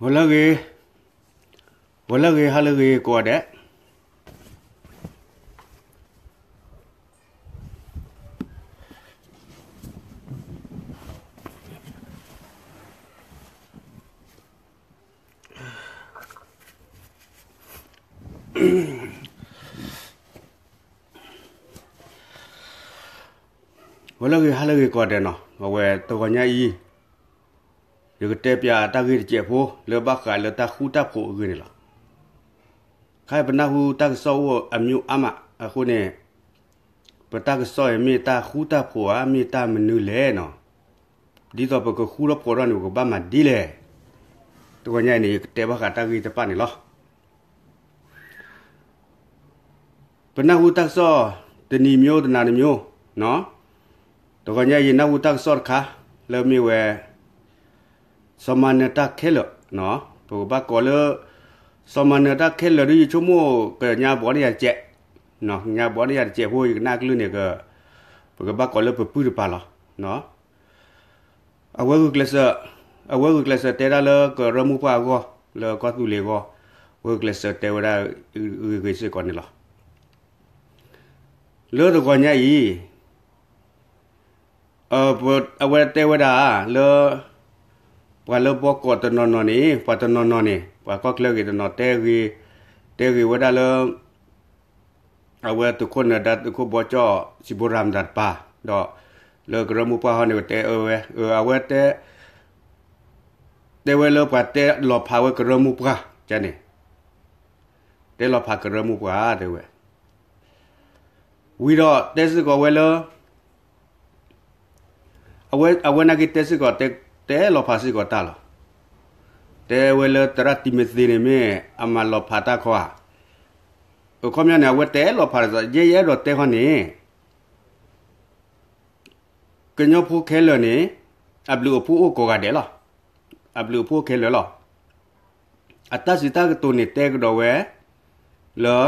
ဂီၤလၢအဂ့ၤ, ဂီၤလၢအဂ့ၤ ဟါလၢအဂ့ၤကိးဂၤဒဲး. ဂီၤလၢအဂ့ၤ ဟါလၢအဂ့ၤကိးဂၤဒဲးနီၤ, အဝဲတဂီၤညါအံၤ ယကတဲပၠးတၢ်ဂ့ၢ်တစဲးဖိ လၢဘၣ်ဃးလၢတၢ်ဃူတၢ်ဖိးအဂ့ၢ်န့ၣ်လီၤ. ခဲအံၤပနၢ်ဟူတၢ်ကစီၣ်အိၣ်အမံၤအါမးအဃိန့ၣ်, ပတၢ်ကစီၣ်အံၤမ့ၢ်တၢ်ဃူတၢ်ဖိးဧါ, မ့ၢ်တၢ်မနုၤလဲၣ်နီၤ. ဒ်သိးပကဃူထီၣ်ဖိးထီၣ်န့ၣ် ပကဘၣ်မၤဒ်လဲၣ်. တဂီၤညါအံၤန့ၣ် ယကတဲဘၣ်ဃးတၢ်ဂ့ၢ်တဖၣ်န့ၣ်လီၤ. ပနၢ်ဟူတၢ်ကစီၣ် တနံၤမံၤတနၤတမံၤ, တဂီၤညါအံၤ ယနၢ်ဟူတၢ်ကစီၣ်တခါ လၢမ့ၢ်ဝဲ စီၤမၤနၢၤတၢ်ခဲလၢာ်, ပကဘၣ်ကိးလၢ စီၤမၤနၢၤတၢ်ခဲလၢာ်ဒီး ယဆိကမိၣ်ကညါဘီန့ၢ်ယၤတစဲး, ကညါဘီန့ၢ်ယၤတစဲးဖိ ယကနၣ်ကလုၢ်န့ၣ် ပကဘၣ်ကိးလၢပပုၢ်တပၤလီၤ. အဝဲဂုာ်ကျဲးစၢး, အဝဲဂုာ်ကျဲးစၢးတဲဒၣ်လၢကရၢမိၢ်ပှၢ်အဂီၢ် လၢကီၢ်သူလ့ၤအဂီၢ်, အဝဲဂုာ်ကျဲးစၢးတဲဝဲဒၣ်ဂ့ၤဂ့ၤစ့ၢ်ကီးန့ၣ်လီၤ. လၢတဂီၤညါအံၤ အဝဲတဲဝဲဒၣ်လၢ ပှၤလၢဘီကီးတနီၤနီၤန့ၣ် ပှၤတနီၤနီၤန့ၣ် ပှၤကီၢ်ချၢဂ့ၤတနီၤတဲဂ့ၤ, တဲဂ့ၤဝဲဒၣ်လၢ အဝဲသုးခိၣ်နၢၤဒါ သုးခိၣ်ဘီကၠီၣ် စံးဘိရၤမတၤတပၤ, ဒီးလၢကရၢမိၢ်ပှၢ်ဟီန့ၣ် ကတဲအၢဝဲ, အဝဲတဲ တဲဝဲလၢပှၤတဲလီၤဖးဝဲကရၢမိၢ်ပှၢ်န့ၣ်, တဲလီၤဖးကရၢမိၢ်ပှၢ် တဲဝဲ, ဝံၤဒီးတဲစ့ၢ်ကီးဝဲလၢ အဝဲနာ်က့တဲစ့ၢ်ကီး တဲလီၤဖးစ့ၢ်ကီးတၢ်လီၤ. တဲဝဲလၢသရၣ်တံၤမသ့းန့ၣ်မ့ၢ်အမၤလီၤဖးတၢ်ခီဧါ. အခီပညီန့ၣ် အဝဲတဲလီၤဖးဒ်သိး ယဲယအဲၣ်ဒိးတဲခီန့ၣ် ကညီဖိခဲလၢာ်န့ၣ် အဘျုးအဖှိၣ်အိၣ်ကိးဂၤဒဲးလီၤ. အဘျုးအဖှိၣ်ခဲလၢာ်လီၤ. အတၢ်စံးတၢ်ကတိၤန့ၣ်တဲကဒီးဝဲ လၢ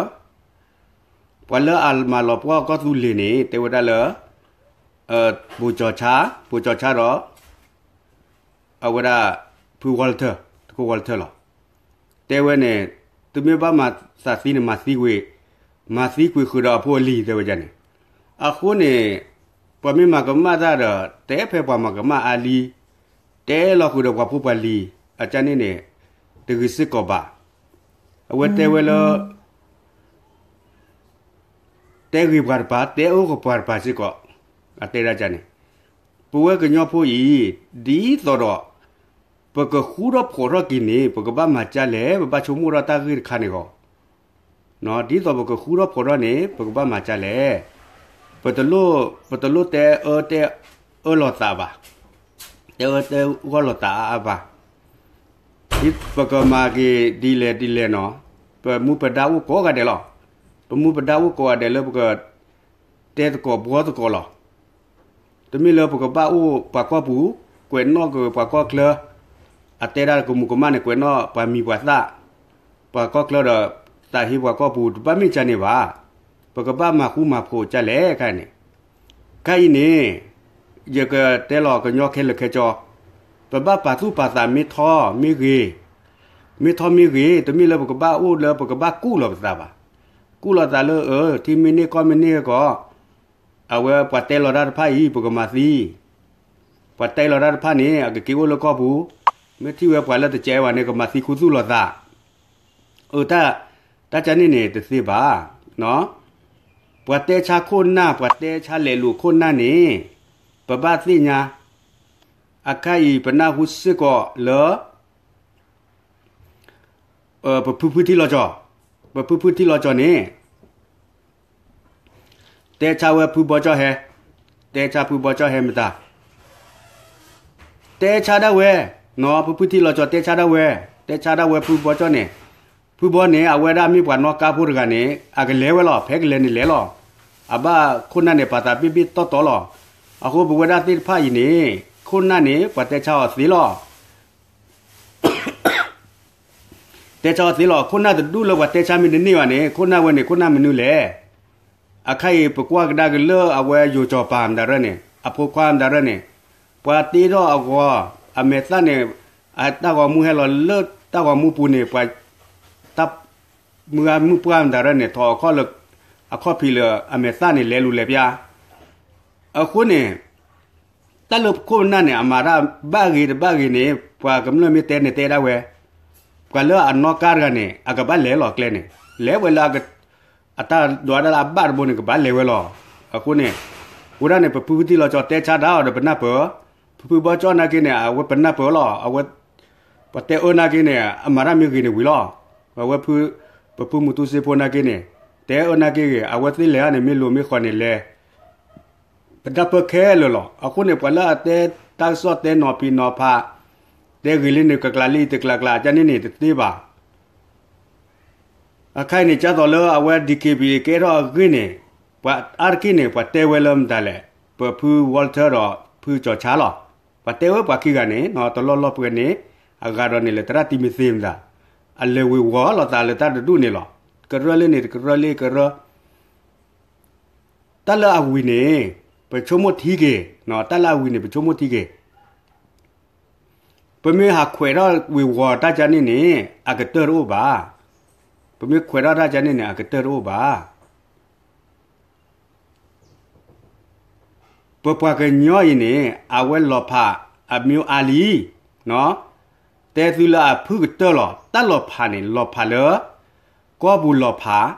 ပှၤလၢအမၤလီၤပှီၢ်ကီၢ်သူလ့ၤန့ၣ် တဲဝဲဒၣ်လၢ ပိကၠီၤဆါ, ပိကၠီၤဆါဒီး အဝဲဒၣ် ဖု Walter, သုးခိၣ် Walter လီၤ. တဲဝဲန့ၣ် သုမ့ၢ်ဘၣ်မၤသးသံန့ၣ် မၤသံကွံာ်, မၤသံကွံာ်ဃုာ်ဒီးအဖိအလံၤ တဲဝဲဒ်န့ၣ်. အဃိန့ၣ် ပှၤမ့ၢ်မၤကမၣ်တၢ်ဒီး တဲဖဲပှၤမၤကမၣ်အါလံ, တဲလီၤဃုာ်ဒီးပှၤဖိပှၤလံၤ အကန့ၣ်န့ၣ် တဂ့ၤစ့ၢ်ကီးဘၣ်. အဝဲတဲဝဲလၢ တဲဂ့ၤပှၤတပၤ တဲအၢဃီၤပှၤတပၤစ့ၢ်ကီး, အတဲဒ်န့ၣ်. ပဝဲကညီဖိအံၤ ဒ်သိးဒီး ပကဃူထီၣ်ဖိးထီၣ်က့ၤန့ၣ် ပကဘၣ်မၤဒ်လဲၣ်, ပဘၣ်ဆိကမိၣ်ထီၣ်တၢ်ဂ့ၢ်တခါန့ၣ်ဂီၢ်, ဒ်သိးပကဃူထီၣ်ဖိးထီၣ်န့ၣ် ပကဘၣ်မၤဒ်လဲၣ်. ပတလိၣ်တဲအၢ တဲအၢလိာ်သးဘၣ်, တဲအၢတဲဂီၢ်လိာ်သးအါအါဘၣ်. ပကမၤက့ၤဒ်လဲၣ်ဒ်လဲၣ်နီၤ, ပမူပဒါအိၣ်ကိးဂၤဒဲးလီၤ. ပမူပဒါအိၣ်ကိးဂၤဒဲးလၢပက တဲသကိးဘှီသကိးလီၤ. တမ့ၢ်လၢပကဘၣ်အိၣ်ပှၤကီၢ်ပူၤ ကွဲးနီၣ်က့ၤပှၤကီၢ်ချၢ, အတဲဒၣ်ကမူးကမၣ်န့ၣ် ကွဲးနီၣ်ပှၤမံၤပှၤသၣ်, ပှၤကီၢ်ချၢဒီး သးဟ့ပှၤကီၢ်ပူၤ တဘၣ်မ့ၢ်ဒ်န့ၣ်ဘၣ်. ပကဘၣ်မၤဃူမၤဖိးဒ်လဲၣ်ခါန့ၣ်. ခါအံၤန့ၣ် ယကတဲလီၤကညီခဲလၢာ်ခဲဆ့, ပဘၣ်ပာ်သူၣ်ပာ်သးမ့ၢ်ထီမ့ၢ်ဂ့ၤ, မ့ၢ်ထီမ့ၢ်ဂ့ၤ, တမ့ၢ်လၢပကဘၣ်အိၣ်လၢပကဘၣ်ကူၣ်လီၤပသးဘၣ်. ကူၣ်လီၤသးလၢအၢ ထံမ့ၢ်န့ၢ်ကီၢ်မ့ၢ်န့ၢ်ကီး, အဝဲပှၤတဲလီၤတၢ်တဖၣ်အံၤ ပကမၤသံ, ပှၤတဲလီၤတၢ်တဖၣ်န့ၣ် အကက့ၤအိၣ်လၢကီၢ်ပူၤ, မ့ၢ်ထံၣ်ဝဲပှၤလၢတကဲဘၣ်န့ၣ် ကမၤသံခူသူၣ်လီၤသး. အၢ တၢ်, တၢ်ကန့ၣ်န့ၣ် တသ့ဘၣ်. ပှၤတဲဆါခိၣ်နၢ် ပှၤတဲဆါလဲၤလူၤခိၣ်နၢ်န့ၣ် ပဘၣ်သ့ၣ်ညါ, အခါအံၤပနၢ်ဟူစ့ၢ်ကီးလၢ ပဖုဖုထံလီၤကီၤ, ပဖုဖုထံလီၤကီၤန့ၣ် တဲဆါဝဲဖုဘီကၠီၣ်ဟဲ, တဲဆါဖုဘီကၠီၣ်ဟဲမတၤ, တဲဆါဒၣ်ဝဲ, နီၤ ဖုဖုထံလီၤကီၤ တဲဆါဒၣ်ဝဲ, တဲဆါဒၣ်ဝဲဖုဘီကၠီၣ်န့ၣ်, ဖုဘီန့ၣ် အဝဲဒၣ်မ့ၢ်ပှၤနီၣ်ကါဖိတဂၤန့ၣ် အကလဲၤဝဲလီၤ, ဖဲကလဲၤန့ၣ်လဲၤလီၤ. အဘၣ်ခိၣ်နၢ်န့ၣ် ပာ်သးဘ့ၣ်ဘ့ၣ်တီတီလီၤ. အဃိပဝဲဒၣ်သ့ၣ်တဖၣ်အံၤန့ၣ် ခိၣ်နၢ်န့ၣ် ပှၤတဲဆါအီၤသ့လီၤ. တဲဆါအီၤသ့လီၤ. ခိၣ်နၢ်တဒူၣ်လၢပှၤတဲဆါမ့ၢ်တန့ၢ်ဘၣ်န့ၣ် ခိၣ်နၢ်ဝဲန့ၣ် ခိၣ်နၢ်မနုၤလဲၣ်. အခါအံၤပကွၢ်ကဒါက့ၤလၢအဝဲယိၤကီၤပၤမတၤရဲၣ်န့ၣ် အဖိခွါမတၤရဲၣ်န့ၣ်, ပှၤတ့ထီၣ်အဂီၤ အမဲာ်သၣ်န့ၣ် အတၢ်ဂီၤမူဟဲလီၤလၢ တၢ်ဂီၤမူပူၤန့ၣ် ပှၤ တၢ်မုၢ်ဂၤမုၢ်ပှၢ်မတၤရၢန့ၣ် ထီၣ်အခီၣ်လၢ အခီၣ်ဖံးလၢအမဲာ်သၣ်န့ၣ် လဲၤလူၤလဲၤပျၢ် အဃိန့ၣ် တၢ်လၢပခိၣ်ပနၢ်န့ၣ် အမၤတၢ်ဘၣ်ဂ့ၤတဘၣ်ဂ့ၤန့ၣ် ပှၤကမျၢၢ်မ့ၢ်တဲန့ၣ်တဲဒၣ်ဝဲ, ပှၤလၢအနီၣ်ကါတဂၤန့ၣ် အကဘၣ်လဲၤလီၤကျဲန့ၣ် လဲၤဝဲလၢ အတၢ်ဒိးတၢ်လၢအဘၣ်တဘိန့ၣ် ကဘၣ်လဲၤဝဲလီၤ. အဃိန့ၣ် ဝဲဒၣ်န့ၣ် ပဖုဖုသံလီၤကၠီတဲဆါတၢ်အီၤဒီးပနၢ်ပၢၢ်, ဖုဖုဘီကၠီနာ်က့န့ၣ် အဝဲပနၢ်ပၢၢ်လီၤ. အဝဲ ပှၤတဲအၢနာ်က့န့ၣ် အမၤတၢ်မ့ၢ်ဂ့ၤန့ၣ်ဝံၤလီၤ. အဝဲဖု ပဖုမူတူစ့ဖိနာ်က့န့ၣ် တဲအၢနာ်က့ဂ့ၤ အဝဲသ့ၣ်လဲၤဧါန့ၣ် မ့ၢ်လိၤမ့ၢ်ဃီန့ၣ်လဲၤ ပနၢ်ပၢၢ်ခဲလၢာ်လီၤ. အဃိန့ၣ် ပှၤလၢအတဲတၢ်ကစီၣ်တဲနီၤဖံးနီၤဖး တဲဂ့ၤလံန့ၣ် ကကျးလံတကျးကျး ကန့ၣ်န့ၣ်တသ့ဘၣ်. အခါအံၤန့ၣ် ကၢ်သိးလၢအဝဲ ဒီက့ဘံ ကဲထီၣ်အဂ့ၢ်န့ၣ် ပှၤအါတက့ၢ်န့ၣ် ပှၤတဲဝဲလၢမတၤလဲၣ်, ပဖု Walter ဒီးဖုကၠီၤဆါလီၤ. ပှၤတဲဝဲပှၤခံဂၤန့ၣ် တလီၢ်လီၢ်ပှဲၤန့ၣ် အဂၤဒီးန့ၣ်လၢသရၣ်တံၤမသ့းမတၤ အလဲၤဝ့ၤဝီၤလိာ်သးလၢတၢ်တဒူၣ်န့ၣ်လီၤ. ကရၢလၢန့ၣ် တကရၢလၢကရၢ တၢ်လၢအဝံၤန့ၣ် ပဆိကမိၣ်ထံက့ၤ, တၢ်လၢအဝံၤန့ၣ် ပဆိကမိၣ်ထံက့ၤ, ပမ့ၢ်ဟးခွဲးထီၣ်ဝ့ၤဝီၤတၢ်ကန့ၣ်န့ၣ် အကတၢၢ်တအိၣ်ဘၣ်. ပမ့ၢ်ခွဲးထီၣ်တၢ်ကန့ၣ်န့ၣ် အကတၢၢ်တအိၣ်ဘၣ်. ပပှၤကညီအံၤန့ၣ် အဝဲလီၤဖးအမံၤအါလံ. တဲသုလၢအဖုၣ်ကတၢၢ်လီၤ. တၢ်လီၤဖးန့ၣ် လီၤဖးလၢ ကီၢ်ပူၤလီၤဖး,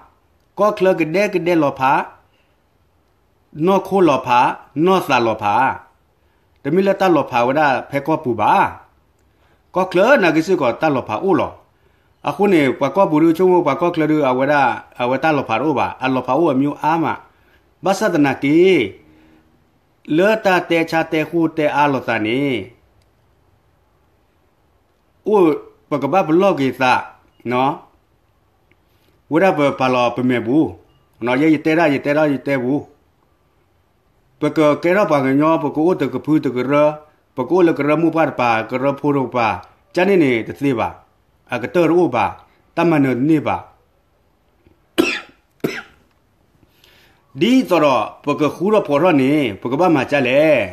ကီၢ်ချၢကဒဲကဒဲလီၤဖး, နီၢ်ခိလီၤဖး, နီၢ်သးလီၤဖး. တမ့ၢ်လၢတၢ်လီၤဖးဝဲဒၣ်ဖဲကီၢ်ပူၤဘၣ်. ကီၢ်ချၢနာ်က့စ့ၢ်ကီးတၢ်လီၤဖးအိၣ်လီၤ. အဃိန့ၣ် ပှၤကီၢ်ပူၤဒုးဆိကမိၣ် ပှၤကီၢ်ချၢဒုး အဝဲဒၣ် အဝဲတၢ်လီၤဖးတအိၣ်ဘၣ်, အလီၤဖးအိၣ်အမံၤအါမး. ဘၣ်ဆၣ်သနာ်က့ လၢတၢ်တဲဆါတဲဃိတဲအါလိာ်သးန့ၣ် အိၣ် ပကဘၣ်ပလီၢ်က့ၤသး ဝဲဒၣ်ပပာ်လီၤပမဲာ်ပူၤ, ယဲယတဲဒၣ်ယတဲဒၣ်ယတဲပူၤ, ပကကဲထီၣ်ပှၤကညီ ပကအိၣ်တကဖုတကရၢ, ပကအိၣ်လၢကရၢမိၢ်ပှၢ်တပၤ ကရၢဖိတကပၤ, ကန့ၣ်န့ၣ်တသ့ဘၣ်. အကတၢၢ်တအိၣ်ဘၣ်, တၢ်မၤနၢၤတန့ၢ်ဘၣ်. ဒ်သိးဒီးပကဃူထီၣ်ဖိးထီၣ်န့ၣ် ပကဘၣ်မၤဒ်လဲၣ်.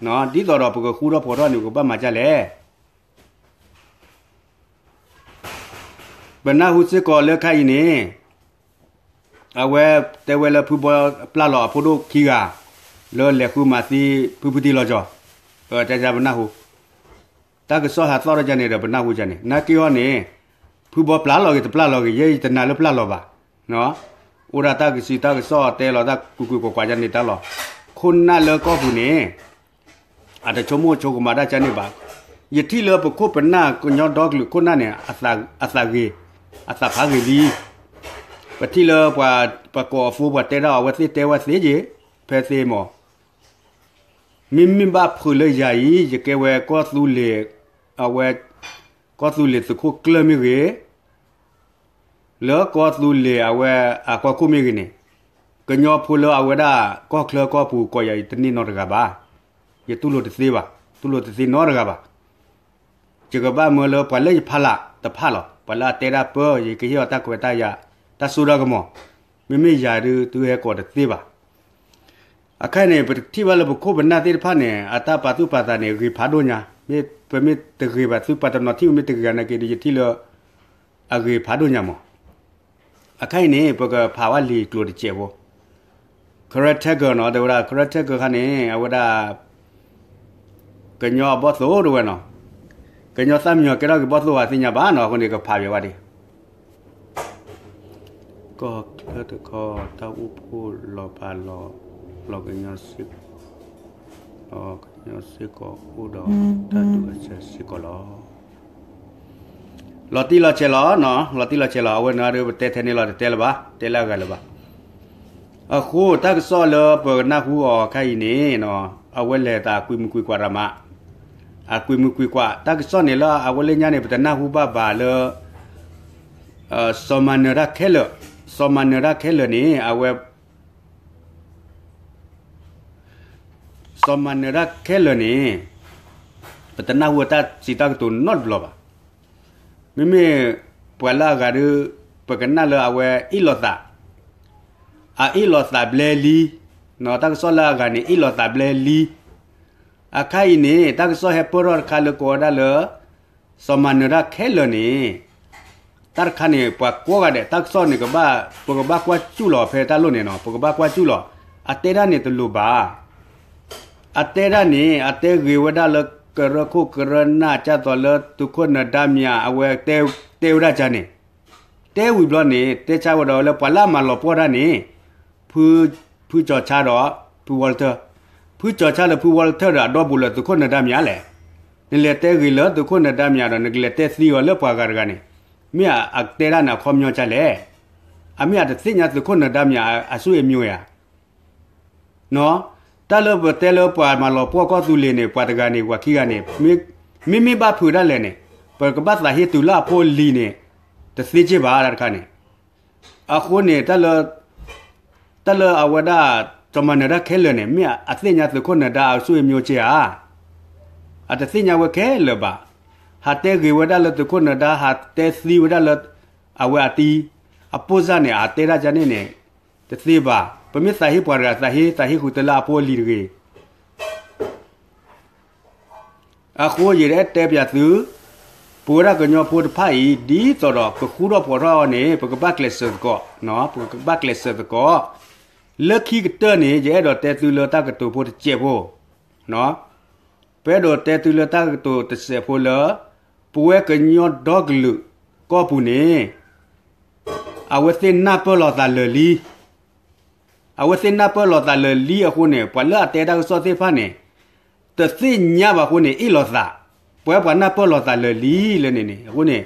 ဒ်သိးဒီးပကဃူထီၣ်ဖိးထီၣ်န့ၣ် ပကဘၣ်မၤဒ်လဲၣ်. ပနၢ်ဟူစ့ၢ်ကီးလၢခါအံၤန့ၣ် အဝဲတဲဝဲလၢဖုဘီပျၢ်လီၤအဖိဒိၣ်ခံဂၤ လၢလဲၤဃုမၤသံ ဖုဖုသံလီၤကၠီ, တၢ်ပနၢ်ဟူ, တၢ်ကစီၣ်ဟးသီၣ်ထီၣ်ကန့ၣ်ဒီးပနၢ်ဟူကန့ၣ် နာ်က့အီၤန့ၣ် ဖုဘီပျၢ်လီၤဂ့ၤတပျၢ်လီၤဂ့ၤ ယဲယတနာ်လၢပျၢ်လီၤဘၣ်. အိၣ်ဒၣ်တၢ်ကစံးတၢ်ကစီၣ်တဲလီၤတၢ်ကွ့ၢ်ကွ့ၢ်ကွးကွးကန့ၣ်တၢ်လီၤ. ခိၣ်နၢ်လၢကီၢ်ပူၤန့ၣ် အတဆိကမိၣ်ဆိကမးတၢ်ကန့ၣ်ဘၣ်. ယထံၣ်လၢပခိၣ်ပနၢ်ကညီဒီကလုာ်ခိၣ်နၢ်န့ၣ် အသးဂ့ၤ, အသးဖးဂ့ၤလံ. ပထံၣ်လၢပှၤကိးအဖိပှၤတဲဒၣ်အဝဲသ့ၣ်တဲဝဲသ့က့ၤ ဖဲသ့မး မ့မ့ၢ်ဘၣ်ဖုးလၢယၤအံၤ ယကဲဝဲကီၢ်သူလ့ၤ, အဝဲ ကီၢ်သူလ့ၤသုးခိၣ်ကျၢၢ်မ့ၢ်ဂ့ၤ, လၢကီၢ်သူလ့ၤအဝဲအကွီၢ်ခိၣ်မ့ၢ်ဂ့ၤန့ၣ်, ကညီဖိလၢအဝဲဒၣ်ကီၢ်ချၢကီၢ်ပူၤကိးယၤအံၤတန့ၢ်နီတဂၤဘၣ်. ယတူၢ်လိာ်တသ့ဘၣ်, တူၢ်လိာ်တသ့နီတဂၤဘၣ်. ယကဘၣ်မၢလၢပှၤလၢယဖးလးတဖၣ်လီၤ. ပှၤလၢအတဲဒၣ်ပၢ ယကဟ့ၣ်အီၤတၢ်ခွဲးတၢ်ယာ်, တၢ်စိတၢ်ကမီၤ, မ့မ့ၢ်ယၤဒုးသုဟဲကိးတသ့ဘၣ်. အခါအံၤန့ၣ် ပထံၣ်ဘၣ်လၢပခိၣ်ပနၢ်သ့ၣ်တဖၣ်န့ၣ် အတၢ်ပာ်သူၣ်ပာ်သးန့ၣ် ဂ့ၤဖးဒိၣ်ညါ, မ့ၢ်ပမ့ၢ်တဂ့ၤဘၣ် သုပာ်တနီၤထံၣ်ပမ့ၢ်တဂ့ၤဂၤနာ်က့ဒီး ယထံၣ်လၢ အဂ့ၤဖးဒိၣ်ညါမး. အခါအံၤန့ၣ် ပကဖးဝဲလံာ်ကျိၤတစဲးဖိ, Caretaker နီၤ တဲဝဲဒၣ် Caretaker ခါန့ၣ် အဝဲဒၣ် ကညီအဘီၣ်သိၣ်တဝဲနီၤ, ကညီသၣ်မံညီၤကဲထီၣ်က့ၤဘီၣ်သိၣ်ဝဲသ့ၣ်ညါဘၣ်နီၤ, အဃိန့ၣ် ကဖးဝဲဝဲဒၣ် ကီၢ်ချၢတခီ တၢ်အိၣ်ဖှိၣ်လီၤဖးလီၤ, လီၤကညီစ့ၢ်ကီး, လီၤကညီစ့ၢ်ကီးအိၣ်ဒီးတၢ်ဒုးအစၢၤစ့ၢ်ကီးလီၤ. လီၤတံၢ်လီၤဆဲးလီၤ, လီၤတံၢ်လီၤဆဲးလီၤ, အဝဲန့ၣ်ဒုး ပတဲထဲန့ၣ်လီၤ တတဲလၢၤဘၣ်, တဲလၢအဂၤလၢၤဘၣ်. အဃိ တၢ်ကစီၣ်လၢပကနၢ်ဟူအီၤခါအံၤန့ၣ်, အဝဲလဲၤသးကွံမုၢ်ကွံကွၢ်ရၤမး, အကွံမုၢ်ကွံကွၢ် တၢ်ကစီၣ်န့ၣ်လၢအဝဲလၢညါန့ၣ် ပတနၢ်ဟူဘၣ်ဘၣ်လၢ စီၤမၤနၢၤတၢ်ခဲလၢာ်, စီၤမၤနၢၤတၢ်ခဲလၢာ်န့ၣ် အဝဲ စီၤမၤနၢၤတၢ်ခဲလၢာ်န့ၣ် ပတနၢ်ဟူအတၢ်စံးတၢ်ကတိၤနီတဘျီဘၣ်. မ့မ့ၢ်ပှၤလၢအဂၤဒုး ပကနၣ်လၢအဝဲအ့ၣ်လိာ်သး, အအ့ၣ်လိာ်သးဘျဲလံ, တၢ်ကစီၣ်လၢအဂၤန့ၣ် အ့ၣ်လိာ်သးဘျဲလံ. အခါအံၤန့ၣ် တၢ်ကစီၣ်ဟဲပၢၢ်ထီၣ်တခါလၢကိးဝဲဒၣ်လၢ စီၤမၤနၢၤတၢ်ခဲလၢာ်န့ၣ် တၢ်တခါန့ၣ် ပှၤကိးဂၤဒဲး တၢ်ကစီၣ်န့ၣ်ကဘၣ် ပကဘၣ်ကွၢ်စူၣ်လီၤဖဲတၢ်လိၣ်န့ၣ်နီၤ, ပကဘၣ်ကွၢ်စူၣ်လီၤ. အတဲဒၣ်န့ၣ်တလိၤဘၣ်. အတဲဒၣ်န့ၣ် အတဲဂ့ၤဝဲဒၣ်လၢကရၢခိၣ်ကရၢနၢ် ကၢ်သိးလၢသုးခိၣ်နၢၤဒါမံၤ အဝဲတဲဝဲဒၣ်ကန့ၣ်, တဲဝံၤဘျီန့ၣ် တဲဆါဝဲဒီးလၢပှၤလၢအမၤလီၤပှီၢ်တၢ်န့ၣ် ဖုကၠီၤဆါဒီး ဖုဝီလထၢၣ်, ဖုကၠီၤဆါဒီးဖုဝီလထၢၣ်ဒီးအဒီဘူးလၢသုးခိၣ်နၢၤဒါမံၤဧါလဲၣ်. နလဲၤတဲဂ့ၤလၢသုးခိၣ်နၢၤဒါမံၤဒီး နကလဲၤတဲသံအီၤလၢပှၤဂၤတဂၤန့ၣ် မ့ၢ်အတဲဒၣ်န့ၣ်အခီပညီကလဲၣ်. အမ့ၢ်အတသ့ၣ်ညါသုးခိၣ်နၢၤဒါမံၤအ အစိအမျိုး ယၤ တၢ်လၢပတဲလၢပှၤမၤလီၤပှီၢ်ကီၢ်သူလ့ၤန့ၣ် ပှၤတဂၤန့ၣ် ပှၤခံဂၤန့ၣ် မ့မ့ၢ်ဘၣ်ဖုးဒၣ်လဲာ်န့ၣ် ပကဘၣ်သးဟ့တုၤလၢအဖိအလံၤန့ၣ် တသ့က့ဘၣ်တၢ်တခါန့ၣ်. အဃိန့ၣ် တၢ်လၢအဝဲဒၣ် စီၤမၤနၢၤတၢ်ခဲလၢာ်န့ၣ် မ့ၢ်အသ့ၣ်ညါသုးခိၣ်နၢၤဒါအစိအမျိုးက့ဧါ. အတသ့ၣ်ညါဝဲခဲလၢာ်ဘၣ်. ဟးတဲဂ့ၤဝဲဒၣ်လၢသုးခိၣ်နၢၤဒါ ဟးတဲသံဝဲဒၣ်လၢ အဝဲအတံၤ အပိၢ်စၢ်န့ၣ် အတဲဒၣ်ကန့ၣ်န့ၣ် တသ့ဘၣ်. ပမ့ၢ်သးဟ့ပှၤတဂၤ သးဟ့ သးဟ့ဃုာ်တၢ်လၢအဖိအလံၤတဂ့ၤ. အဃိယအဲၣ်တဲပၠးသု, ပဝဲဒၣ်ကညီဖိတဖၣ်အံၤ ဒ်သိးဒီးကဃူထီၣ်ဖိးထီၣ်အီၤန့ၣ် ပကဘၣ်ကျဲးစၢးသကိး, ပကဘၣ်ကျဲးစၢးသကိး. လၢခံကတၢၢ်န့ၣ် ယအဲၣ်ဒိးတဲသုလၢတၢ်ကတိၤဖိတစဲးဖိ ပအဲၣ်ဒိးတဲသုလၢတၢ်ကတိၤတစဲးဖိလၢ ပဝဲကညီဒီကလုာ်ကီၢ်ပူၤန့ၣ် အဝဲသ့ၣ်နၢ်ပၢၢ်လိာ်သးလၢာ်လံ. အဝဲသ့ၣ်နၢ်ပၢၢ်လိာ်သးလၢာ်လံအဃိန့ၣ် ပှၤလၢအတဲတၢ်ကစီၣ်သ့ၣ်တဖၣ်န့ၣ် တသ့ၣ်ညါဘၣ်အဃိန့ၣ် အ့ၣ်လိာ်သး, ပဝဲပှၤနၢ်ပၢၢ်လိာ်သးလၢာ်လံလၢန့ၣ်န့ၣ် အဃိန့ၣ်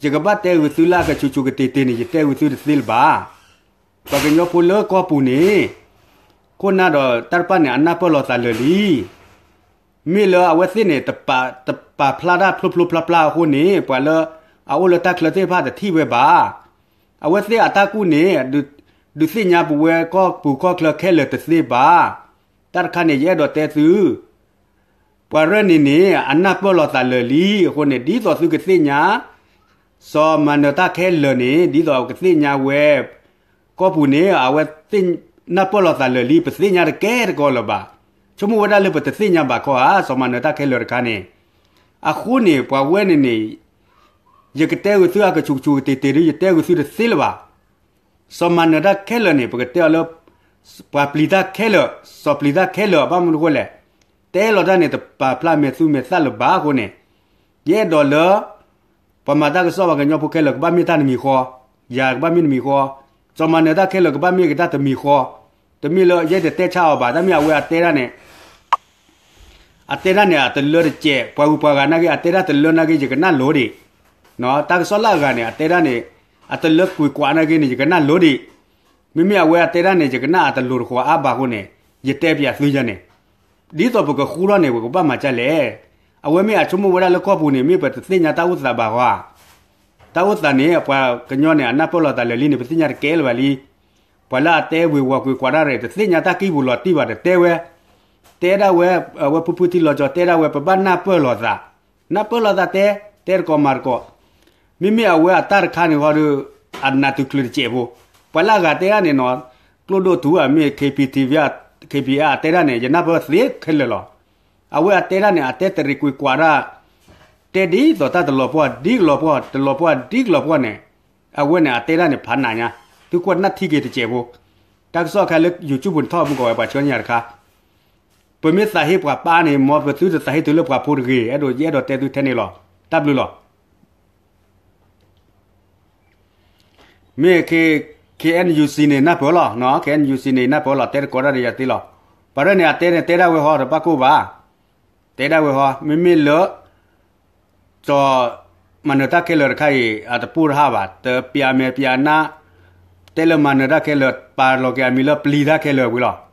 ယကဘၣ်တဲဂုာ်သုလၢအကဆူးဆူးကတ့ၤတ့ၤန့ၣ် ယတဲဂုာ်သုတသ့လၢၤဘၣ်. ပှၤကညီဖိလၢကီၢ်ပူၤန့ၣ် ခိၣ်နၢ်ဒီးတၢ်တဖၣ်န့ၣ် အနၢ်ပၢၢ်လိာ်သးလၢာ်လံ. မ့ၢ်လၢအဝဲသ့ၣ်န့ၣ် တပာ်ဖျါတၢ်ဖျိဖျိဖျါဖျါအဃိန့ၣ် ပှၤလၢအအိၣ်လၢတၢ်ချၢသ့ၣ်တဖၣ်တထံၣ်ဝဲဘၣ်. အဝဲသ့ၣ်အတၢ်ကူၣ်န့ၣ် ဒုးသ့ၣ်ညါပဝဲကီၢ်ပူၤကီၢ်ချၢခဲလၢာ်တသ့ဘၣ်. တၢ်တခါန့ၣ် ယအဲၣ်ဒိးတဲသု ပှၤရဲၣ်န့ၣ်န့ၣ် အနၢ်ပၢၢ်လိာ်သးလၢာ်လံအဃိန့ၣ် ဒ်သိးသုကသ့ၣ်ညါ စီၤမၤနၢၤတၢ်ခဲလၢာ်န့ၣ် ဒ်သိးကသ့ၣ်ညါဝဲ ကီၢ်ပူၤန့ၣ် အဝဲသ့ၣ်နၢ်ပၢၢ်လိာ်သးလၢာ်လံ ပသ့ၣ်ညါတကဲတကီလၢၤဘၣ်. ဆိကမိၣ်ဝဲဒၣ်လၢပတသ့ၣ်ညါဘၣ်ခီဧါ စီၤမၤနၢၤတၢ်ခဲလၢာ်တခါန့ၣ်. အဃိန့ၣ် ပှၤဝဲန့ၣ်န့ၣ် ယကတဲဂုာ်သုအကဆူးကဆူးကတ့ၤတ့ၤဒီး ယတဲဂုာ်သုတသ့လၢၤဘၣ်. စီၤမၤနၢၤတၢ်ခဲလၢာ်န့ၣ် ပကတဲအီၤလၢ ပှၤပျံၤတၢ်ခဲလၢာ်, စီၤပျံၤတၢ်ခဲလၢာ် ဘၣ်မနုၤအဃိလဲၣ်, တဲလီၤတၢ်န့ၣ် တပာ်ဖျါမဲာ်သူမဲာ်သၣ်လၢၤဘၣ်အဃိန့ၣ်, ယအဲၣ်ဒိးလၢ ပှၤမၤတၢ်ကစီၣ်ပှၤကညီဖိခဲလၢာ် ကဘၣ်မ့ၢ်တၢ်တမံၤဃီ, ယၤကဘၣ်မ့ၢ်တမံၤဃီ, စီၤမၤနၢၤတၢ်ခဲလၢာ် ကဘၣ်မ့ၢ်က့ၤတၢ်တမံၤဃီ, တမ့ၢ်လၢယဲတတဲဆါအီၤဘၣ်, တၢ်မ့ၢ်အဝဲအတဲဒၣ်န့ၣ် အတဲဒၣ်န့ၣ် အတလၢတစဲး, ပှၤဂုၤပှၤဂၤနာ်က့ အတဲဒၣ်တလၢနာ်က့ ယကနၣ်လိၤဒံး, တၢ်ကစီၣ်လၢအဂၤန့ၣ် အတဲဒၣ်န့ၣ် အတလၢကွံာ်ကွၢ်နာ်က့န့ၣ် ယကနၣ်လိၤဒံး, မ့မ့ၢ်အဝဲအတဲဒၣ်န့ၣ် ယကနၣ်အတလိၤတဃီၤအါဘၣ်အဃိန့ၣ် ယတဲပၠးသုယၤန့ၣ်, ဒ်သိးပကဃူထီၣ်န့ၣ် ပကဘၣ်မၤဒ်လဲၣ်. အဝဲမ့ၢ်အဆိကမိၣ်ဝဲဒၣ်လၢကီၢ်ပူၤန့ၣ် မ့ၢ်ပတသ့ၣ်ညါတၢ်အိၣ်သးဘၣ်ဃီဧါ. တၢ်အိၣ်သးန့ၣ် ပှၤကညီန့ၣ် အနၢ်ပၢၢ်လိာ်သးလၢာ်လံန့ၣ် ပသ့ၣ်ညါတကဲလၢၤဘၣ်လံ. ပှၤလၢအတဲဝ့ၤဝီၤကွံာ်ကွၢ်တၢ်ရဲၣ် တသ့ၣ်ညါတၢ်ကံၢ်ပူၤလီၤတံၢ်ဘၣ်တတဲဝဲ, တဲဒၣ်ဝဲ, အဝဲဖုဖုထံလီၤကီၤ တဲဒၣ်ဝဲ ပဘၣ်နၢ်ပၢၢ်လိာ်သး, နၢ်ပၢၢ်လိာ်သးတဲ, တဲတကိးမၤတကိး, မ့မ့ၢ်အဝဲအတၢ်တခါန့ၣ်ဃီဒီး အနးတုၤချုးတစဲးဖိ, ပှၤလၢအဂၤတဲဒၣ်န့ၣ်နီၤ, ကျိဒိၣ်တုၤဧါ မ့ၢ် KPTV, KPI အတဲဒၣ်န့ၣ် ယနၢ်ပၢၢ်သ့ခဲလၢာ်လီၤ. အဝဲအတဲဒၣ်န့ၣ် အတဲတရံးကွံာ်ကွၢ်ဒၣ်, တဲဒ်သိးတၢ်တလီၤပှီၢ် ဒ်ကလီၤပှီၢ် တလီၤပှီၢ်ဒ်ကလီၤပှီၢ်န့ၣ်, အဝဲန့ၣ် အတဲဒၣ်န့ၣ် ဖးနးညါ, သုကွၢ်နၢ်ထံက့ၤတစဲးဖိ, တၢ်ကစီၣ်ခဲလၢ YouTube ထီၣ်မူကီၢ်ဝဲပှၤဆှၢညါတခါ ပမ့ၢ်သးဟ့ပှၤပၢ်န့ၣ် မ်ပသုတသးဟ့တုၤလၢပှၤဖိတဂ့ၤ, အဲၣ်ဒိး ယအဲၣ်ဒိးတဲသုထဲန့ၣ်လီၤ. တၢ်ဘျုးလီၤ. မ့ၢ် K-, KNUC န့ၣ် နၢ်ပၢၢ်လီၤ, KNUC န့ၣ် နၢ်ပၢၢ်လီၤ, တဲတကိးတၢ်ဒီးယၤသ့လီၤ. ပှၤရဲၣ်န့ၣ် အတဲန့ၣ် တဲဒၣ်ဝဲဟီ တဘၣ်ကိၢ်ဘၣ်, တဲဒၣ်ဝဲဟီ, မ့မ့ၢ်လၢ စီၤမၤနၢၤတၢ်ခဲလၢာ်တခါအံၤ အတပိၢ်တဟၣ်ဘၣ်, တပျးမဲာ်ပျးနါ, တဲလၢမၤနၢၤတၢ်ခဲလၢာ် ပာ်လီၤက့ၤအမံၤလၢပျံၤတၢ်ခဲလၢာ်ဝံၤလီၤ.